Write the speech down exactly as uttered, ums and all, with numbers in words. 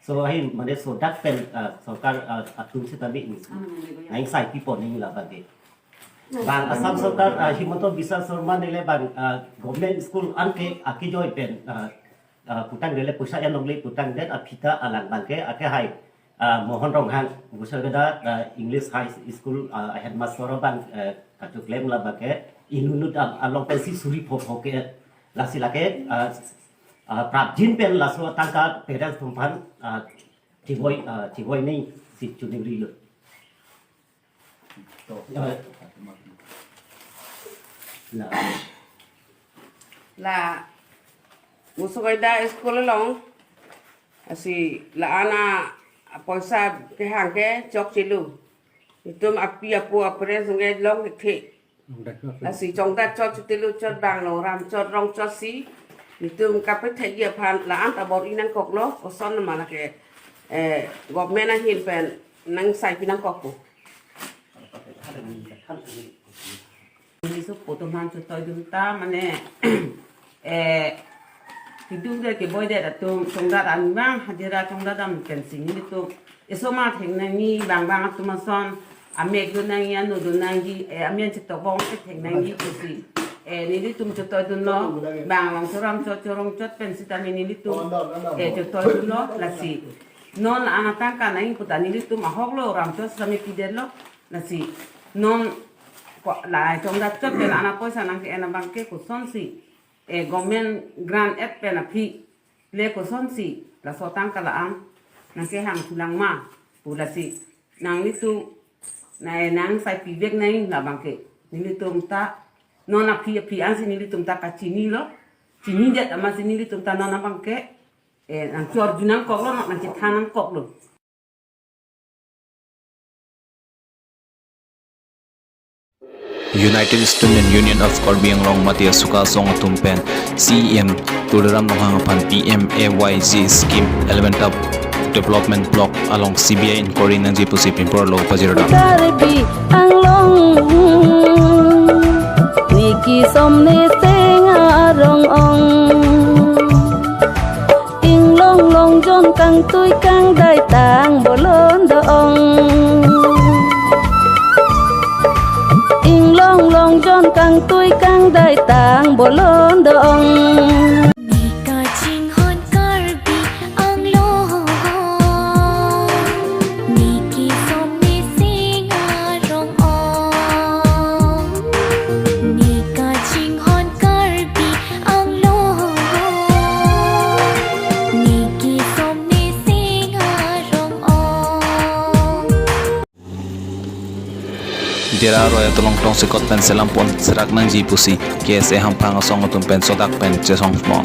So ahin mane sodak pen, ah, sorkar, ah, atum sitame ing-, nang sai pipo ning labang ke. Bang Assam sorkar, ah, Himanta Biswa Sarma nele bang, ah, government school an ke akejoi pen, ah, ah, putang nele poisa en longle putangdet aphi ta alang bang ke ake hai, ah, Mohan Ronghang, Gosaigaonda, ah, English High School, ah, headmaster bang, eh, kachoklem labang ke inutnut al-, along pensi suri pho pho ke lasi lake, ah, ah, prapjin pen laso tangka parents atum aphan, ah, chevoi, ah, chevoi nangsi choningri lo. Ah, na. La Gosaigaonda school along, lasi la-an apoisa kehang ke chokchelo. Itum api apo apre sungge long kethe. Lasi chongdat chot chutelo chot bang long ram chot rong chot si. Itum kapethekji aphan la-an ta bor-i nangkoklo, koson ma lake, eh, government ahin pen nang sai pi nangkokpo. Nelitum poto man chutoidun ta mane, eh, keduk de keboi de atum chongdat an bang hajira chongdat dam pensi nelitum. Eson ma thek nangji bang bang atum ason amek dun nangji, anu dun nangji, eh, amen chetobong ke thek nangji pusi. Eh, nelitum chutoidunlo, bang long choram chot chorong chot pen sitame nelitum, eh, chutoidunlo, lasi. Non la-an atangka nangji puta nelitum ahok lo ram chot sitame pidetlo, lasi. Non ko la chongdat chot pen la-an apoisa nang ke-en abang ke kosonsi, eh, government grant et pen aphi le kosonsi laso tangka la-an nang kehang thulang ma pu lasi. Nanglitum na nang sai pivek nangji labang ke. Nelitum ta non aphi aphi ansi nelitum ta kachinilo. Chinidet amatsi nelitum ta non abang ke, eh, nang chorju nangkoklo, nang chethan nangkoklo. United Student Union of Karbi Anglong mate ASUKA asong atum pen C E M Tuliram Ronghang aphan P M A Y G scheme eleven top development block along C B I inquiry nangji pusi pinpur lo pajirda. Karbi Anglong, niki somni sing arong ong. Inglong long jon kangtui kangdai tang bolon do ong. Inglong long jon kangtui kangdai tang bolon do ong. Nika chinghon Karbi Anglong, niki somni sing arong ong. Nika chinghon Karbi Anglong, niki somni sing arong ong. Dera aroi atulong tongsekot pen selam pon serak nangji pusi K S A Hamphang asong atum pen sodak pen chesong mo.